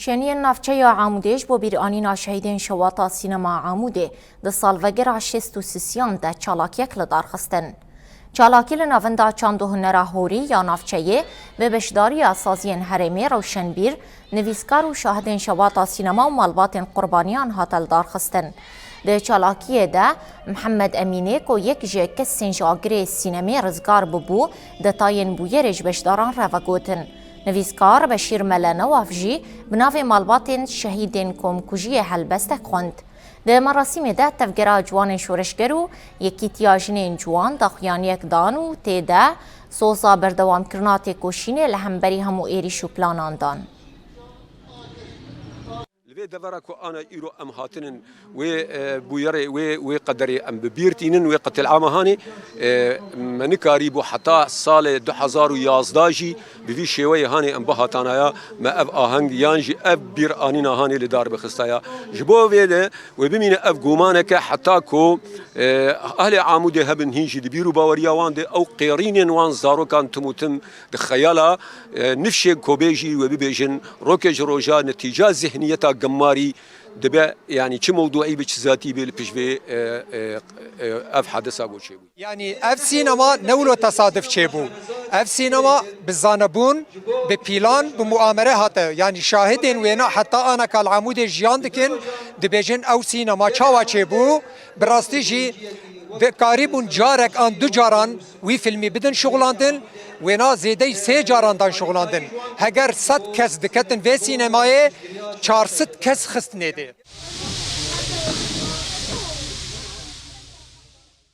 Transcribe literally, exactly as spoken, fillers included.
Şeniyên navçeya Amûdê ji bo bîranîna şehîdên şewata sînema Amûdê di salvegera şêst û sisiyan de çalakiyek li dar xistin. Çalakî li Navenda Çand û Hunera Horî ya navçeyê bi beşdariya saziyên herêmê, rewşenbîr, nivîskar û şahidên şewata sînema û malbatên qurbaniyan hate li dar xistin. Di çalakiyê de Mihemed Emînê ku yek ji kesên ji agirê sînemê rizgar bûbû, detayên bûyerê ji beşdaran re vegotin. Nivîskar Beşîr Mele Newaf jî bi navê malbatên şehîdên komkujiyê helbestek xwend. Di merasîmê de Tevgera Ciwanên Şoreşger û Yekîtiya Jinên Ciwan daxuyaniyek dan û tê de soza berdewamkirina têkoşînê li hemberî hemû êrîş û planan dan. Li vê devera ku ana îro em hatinin wê, e, bûyerê, wê, wê qederê em bi bîr tînin, wê qetilama hanê, e, me nikarîbû heta salê du hezar û yazdeh jî bi vî şêweyê hanê em bihatanaya, me ev aheng yan jî ev bîr anîna hanê li dar bixistaya. Ji bo vê de wê bimîne ev gumaneke heta ku, e, ehlê Amûdê hebin hîn jî di bîr û baweriya wan de ew qêrînên wan zarokan tim û tim di xeyala, e, nifşên ku bê jî wê bibêjin, rokê ji roja netîca zihniyeta gemmarî dibe, yanî çi mewduî bi çi zatî bê li pişt vê, e, e, e, ev hadisa ku çêbû. Yanî ev sînema ne wilo tesadif çêbû. Ev sînema bi zanebûn, bi pîlan, bi muamere hate. Yanî şahidên wêna heta anaka li Amûdê jiyan dikin, dibêjin ew sînema çawa çêbû. Bi rastî jî dikarîbûn carek an du caran wî filmî bidin şixulandin, wêna zêdeyî sê caran dan şixulandin. Heger sed kes diketin vê sînemayê, çar sed kes xistinê dê.